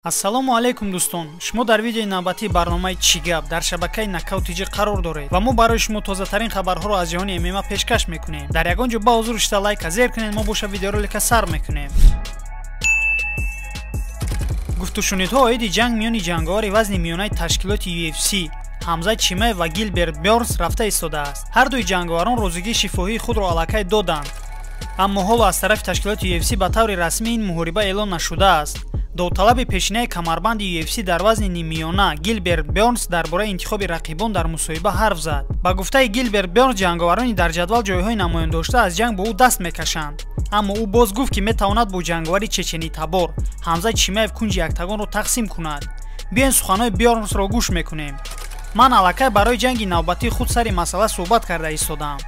Ассалому алайкум дӯстон, шумо дар видеои навбатии барномаи «Чӣ гап» дар шабакаи Нокаут ТЖ қарор доред ва мо барои шумо тозатарин хабарҳоро аз ҷаҳони ММА пешкаш мекунем. Дар ягон ҷо ба ҳузур шита лайка зер кунед, мо боша видеоролика сар мекунем. Гуфтушунидҳо оиди ҷанг миёни ҷанговари вазни миёнаи ташкилоти UFC Ҳамзат Чимаев ва Гилберт Бёрнс рафта истодааст. Ҳар дуи ҷанговарон розигии шифоҳии худро аллакай доданд, аммо ҳоло аз тарафи ташкилоти UFC ба таври расмӣ ин муҳориба эълон нашудааст. Довталаби пешинаи камарбанди UFC дар вазни ниммиёна Гилберт Бёрнс дар бораи интихоби рақибон дар мусоҳиба ҳарф зад. Ба гуфтаи Гилберт Бёрнс, ҷанговарони дар ҷадвал ҷойҳои намоёндошта аз ҷанг бо ӯ даст мекашанд, аммо ӯ боз гуфт, ки метавонад бо ҷанговари чеченитабор Ҳамзат Чимаев кунҷи яктагонро тақсим кунад. Биёен, суханҳои Бёрнсро гӯш мекунем. «Ман аллакай барои ҷанги навбатии худ сари масъала суҳбат карда истодаам.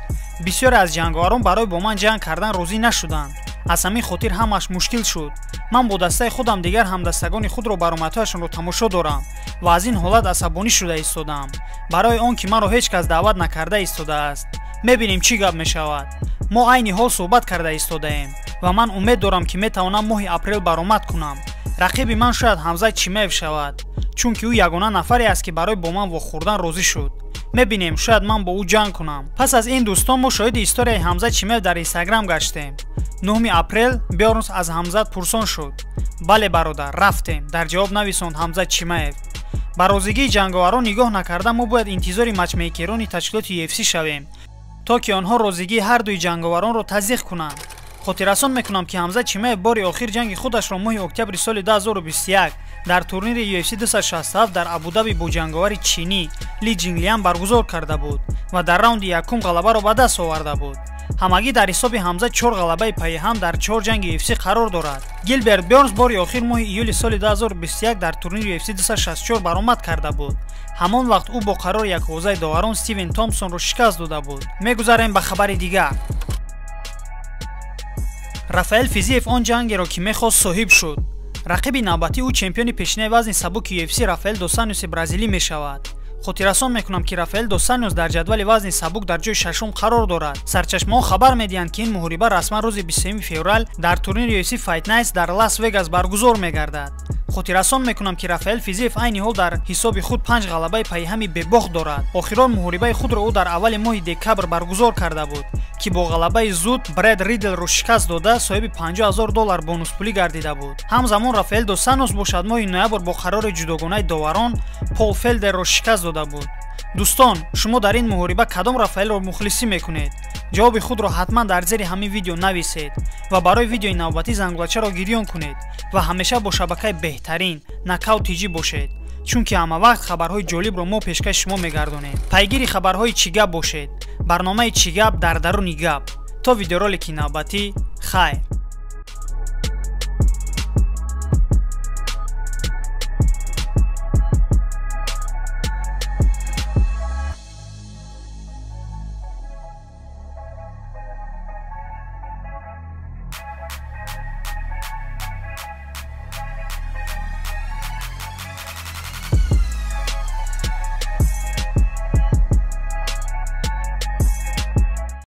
Бисёре аз ҷанговарон барои бо ман ҷанг кардан розӣ нашуданд. Аз ҳамин хотир ҳамаш мушкил шуд. Ман бо дастаи худам дигар ҳамдастагони худро баромадҳояшонро тамошо дорам ва аз ин ҳолат асабонӣ шуда истодаам, барои он ки маро ҳеҷ кас даъват накарда истодааст. Мебинем, чӣ гап мешавад. Мо айни ҳол суҳбат карда истодаем ва ман умед дорам, ки метавонам моҳи апрел баромад кунам. Рақиби ман шояд Ҳамзат Чимаев шавад, чунки ӯ ягона нафаре аст, ки барои бо ман вохӯрдан розӣ шуд. Мебинем, шояд ман бо ӯ ҷанг кунам». Пас аз ин, дӯстон, мо шоҳиди историяи Ҳамзат Чимаев дар Инстаграм гаштем. 9 апрел Бёрнс аз Ҳамзат пурсон шуд. «Бале, бародар, рафтем», дар ҷавоб нависонд Ҳамзат Чимаев. Ба розигии ҷанговарон нигоҳ накарда, мо бояд интизори матчмейкерони ташкилоти UFC шавем, то ки онҳо розигии ҳар дуи ҷанговаронро тасдиқ кунанд. Хотиррасон мекунам, ки Ҳамзат Чимаев бори охир ҷанги худашро моҳи октябри соли 2021 дар турнири UFC 267 дар Абудаби бо ҷанговари чинӣ Ли Ҷинглиян баргузор карда буд ва дар раунди якум ғалабаро ба даст оварда буд. Ҳамагӣ дар ҳисоби Ҳамзат чор ғалабаи пайҳам дар чор ҷанги UFC қарор дорад. Гилберт Бёрнс бори охир моҳи июли соли 2021 дар турнири UFC 264 баромад карда буд. Ҳамон вақт ӯ бо қарори яквозаи доварон Стивен Томпсонро шикаст дода буд. Мегузарем ба хабари дигар. Рафаэл Физиев он ҷангеро, ки мехост, соҳиб шуд. Рақиби навбатии ӯ чемпиони пешинаи вазни сабуки UFC Рафаэл дос Анёси бразилӣ мешавад. Хотиррасон мекунам, ки Рафаэл дос Анёс дар ҷадвали вазни сабук дар ҷои шашум қарор дорад. Сарчашмаҳо хабар медиҳанд, ки ин муҳориба расман рӯзи 23 феврал дар турнири UFC Fight Nights дар Лас Вегас баргузор мегардад. Хотиррасон мекунам, ки Рафаэл Физиев айни ҳол дар ҳисоби худ панҷ ғалабаи пайҳами бебохт дорад. Охирон муҳорибаи худро ӯ дар аввали моҳи декабр баргузор карда буд, ки бо ғалабаи зуд Бред Ридлро шикаст дода, соҳиби 50 ҳазор доллар бонуспулӣ гардида буд. Ҳамзамон Рафаэл дос Анёс бошад, моҳи ноябр бо қарори ҷудогонаи доварон Пол Фелдерро шикаст дода буд. Дӯстон, шумо дар ин муҳориба кадом Рафаэлро мухлисӣ мекунед? Ҷавоби худро ҳатман дар зери ҳамин видео нависед ва барои видеои навбатӣ зангулачаро гирён кунед ва ҳамеша бо шабакаи беҳтарин Нокаут ТЖ бошед, чунки ҳамавақт хабарҳои ҷолибро мо пешкаши шумо мегардонем. Пайгири хабарҳои «Чӣ гап» бошед. Барномаи «Чӣ гап» дар даруни гап. То видеоролики навбатӣ, хайр.